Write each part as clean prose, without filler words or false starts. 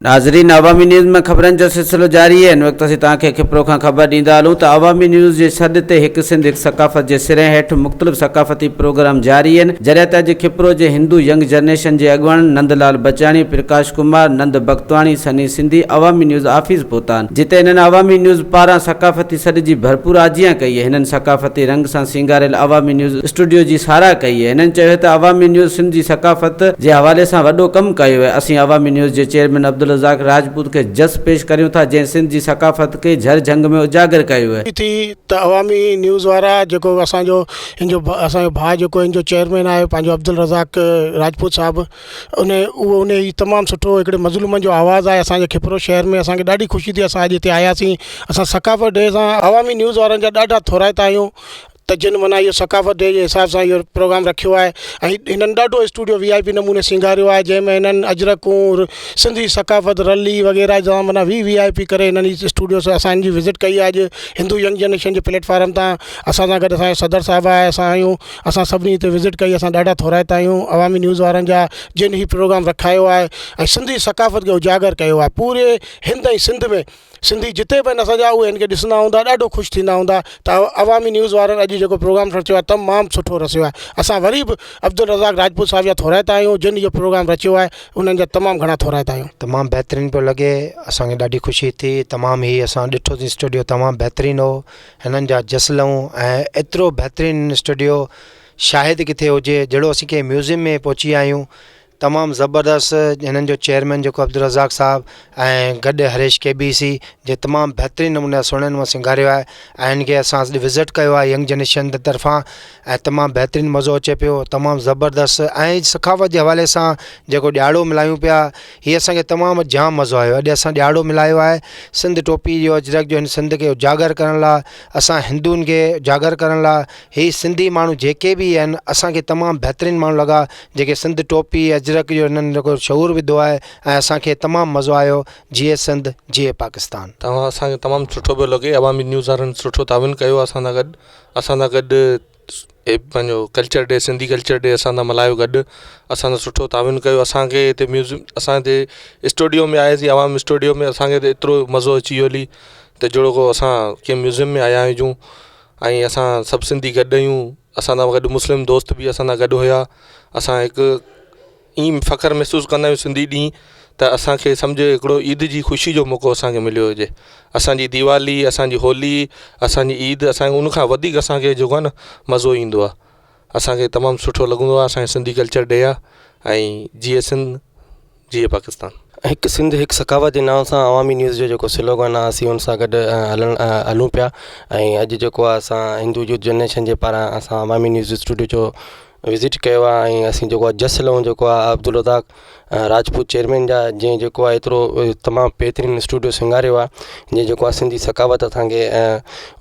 ناظرين عوامي نيوز ۾ خبرن جو سلسلو جاري آهي هن وقت اسين توهان کي کپرو کان خبر ڏيندا هلون ته عوامي نيوز جي سڏ تي هڪ سنڌ هڪ ثقافت جي سري هيٺ مختلف ثقافتي پروگرام جاري آهن جڏهن ته اڄ کپرو جي هندو ينگ جنريشن جي اڳواڻن نند لال بچاڻي، پرڪاش ڪمار، نند بختواڻي، سني سنڌي عوامي نيوز آفيس پهتا آهن جتي هنن عوامي نيوز پاران ثقافتي سڏ جي ڀرپور آجيان ڪئي هنن ثقافتي رنگ سان سينگاريل عوامي نيوز اسٽوڊيو جي ساراهه ڪئي. هنن چيو ته عوامي نيوز سنڌ جي ثقافت جي حوالي سان وڏو ڪم ڪيو آهي. اسين عوامي نيوز جي چيئرمين عبدالرزاق راجپوت کي جس پيش ڪريون ٿا جنهن سنڌ جي ثقافت کي جھر جھنگ ۾ اجاگر ڪيو آهي. ٿي ته عوامي نيوز وارا جيڪو اسان جو هن جو اسان جو ڀاء جيڪو هن جو چيئرمين آهي پنهنجو عبدالرزاق راجپوت صاحب ان اهو ان هي تمام سٺو هڪڙي مظلومن جو آواز آهي اسان جي کپرو شهر ۾ اسان کي ڏاڍي خوشي ٿي اسان اڄ هتي آياسين اسان ثقافت ڊي سان عوامي نيوز وارن جا ڏاڍا ٿورائتا آهيون ته جن معنيٰ اهو ثقافت ڊي جي حساب سان اهو پروگرام رکيو آهي ۽ هنن ڏاڍو اسٽوڊيو وي آء پي نموني سينگاريو آهي جنهن ۾ هنن اجرڪون سنڌي ثقافت رلي وغيره جا معنيٰ وي وي آء پي ڪري هنن هي اسٽوڊيو سان اسان هن جي وزٽ ڪئي آهي اڄ هندو ينگ جنريشن جي پليٽ فارم تان اسان سان گڏ اسان جو صدر صاحب آهي اسان آهيون اسان سڀني هتي وزٽ ڪئي اسان ڏاڍا ٿورائتا آهيون عوامي نيوز وارن جا جن هي پروگرام رکايو آهي ۽ سنڌي ثقافت کي اجاگر ڪيو آهي پوري هند ۽ سنڌ ۾ سنڌي جتي به آهن اسان جا اهي هن کي ڏسندا هوندا ڏاڍو خوش ٿيندا هوندا ته عوامي نيوز وارن اڄ جيڪو پروگرام رچيو آهي تمام سٺو رچيو آهي اسان وري به عبدالرزاق راجپوت صاحب جا ٿورائتا آهيون جن اهو پروگرام رچيو آهي انهن جا تمام گهڻا ٿورائتا آهيون. تمام بهترين پيو لڳي اسان کي ڏاڍي خوشي ٿي تمام هي اسان ڏٺوسين اسٽوڊيو تمام بهترين هو هنن جا جس لهون ۽ ايترو بهترين اسٽوڊيو شايد ڪٿي هجي جهڙو اسين ڪنهن ميوزيم ۾ پهچي ويا آهيون تمام زبردست هنن جو چيئرمين جيڪو عبدالرزاق صاحب ۽ گڏ هريش ڪي بي سي جي تمام بهترين نموني سهڻي نموني سينگاريو آهي ۽ هن کي اسان اڄ وزٽ ڪيو آهي ينگ جنريشن جي طرفان ۽ تمام بهترين مزو اچي پيو تمام زبردست ۽ ثقافت جي حوالي سان جيڪو ڏيهاڙو ملهايون پيا هي اسان کي تمام جام مزو آيو اڄ اسان ڏهاڙو ملهايو آهي سنڌ ٽوپي جو اجرڪ جو هن سنڌ کي اجاگر ڪرڻ لاء اسان هندن کي اجاگر ڪرڻ لاء هي سنڌي ماڻهو جيڪي به آهن اسان کي تمام بهترين ماڻهو لڳا جيڪي سنڌ ٽوپي اجرڪ جو هنن جيڪو شعور وڌو آهي ۽ اسان کي تمام مزو آيو جيئي سنڌ جيئي پاڪستان. توهان اسان کي تمام سٺو پيو لڳي عوامي نيوز وارن سٺو تعاون ڪيو اسان سان گڏ اسان سان گڏ هي پنهنجو culture day Sindhi culture day اسان سان ملهايو گڏ اسان سان سٺو تعاون ڪيو اسان کي هتي ميوزيم اسان هتي اسٽوڊيو ۾ آياسين عوام اسٽوڊيو ۾ اسان کي ته ايترو مزو اچي ويو هلي ته جهڙو ڪو اسان ڪنهن ميوزيم ۾ آيا هجون ۽ اسان سڀ سنڌي گڏ آهيون اسان سان گڏ مسلم دوست به اسان سان گڏ هئا اسان هڪ ائين فخر محسوس ڪندا آهيون سنڌي ڏينهن ته اسان کي سمجهه هڪڙو عيد جي خوشي جو موقعو اسان کي مليو هجي اسان جي ديوالي اسان جي هولي اسان جي عيد اسان کي ان کان وڌيڪ اسان کي جيڪو آهي نه مزو ايندو آهي اسان کي تمام سٺو لڳندو آهي اسان جي سنڌي ڪلچر ڊي آهي ۽ جيئي سنڌ جيئي پاڪستان. هڪ سنڌ هڪ ثقافت جي نانء سان عوامي نيوز جو جيڪو سلوگن آهي اسين ان سان گڏ هلڻ هلون پيا ۽ اڄ جيڪو آهي اسان هندو يوٿ جنريشن جي پاران اسان عوامي نيوز اسٽوڊيو جو وزٽ ڪيو آهي ۽ اسين جيڪو آهي جس لهون جيڪو آهي عبدالرزاق راجپوت چيئرمين جا جنهن جيڪو آهي ايترو تمام بهترين اسٽوڊيو سينگاريو آهي جنهن جيڪو آهي سنڌي ثقافت اسان کي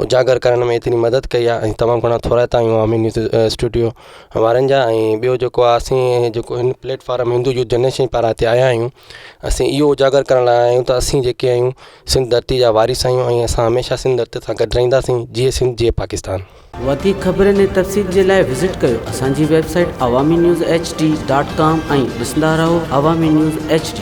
اجاگر ڪرڻ ۾ ايتري مدد ڪئي آهي ۽ تمام گهڻا ٿورائتا آهيون عوامي نيوز اسٽوڊيو وارن جا ۽ ٻيو جيڪو آهي اسين جيڪو هن پليٽ فارم هندو يوٿ جنريشن پاران هتي آيا آهيون اسين اهو اجاگر ڪرڻ لاءِ آيا آهيون ته اسين جيڪي آهيون سنڌ ڌرتي جا وارث آهيون ۽ اسان هميشه سنڌ ڌرتي سان گڏ رهنداسين جيئي سنڌ جيئي پاڪستان. وڌيڪ خبرن ۽ تفصيل جي لاء وزٽ ڪيو اسان جي website Awami news H D dot com ۽ ڏسندا رهو عوامي نيوز ايڇ ڊي.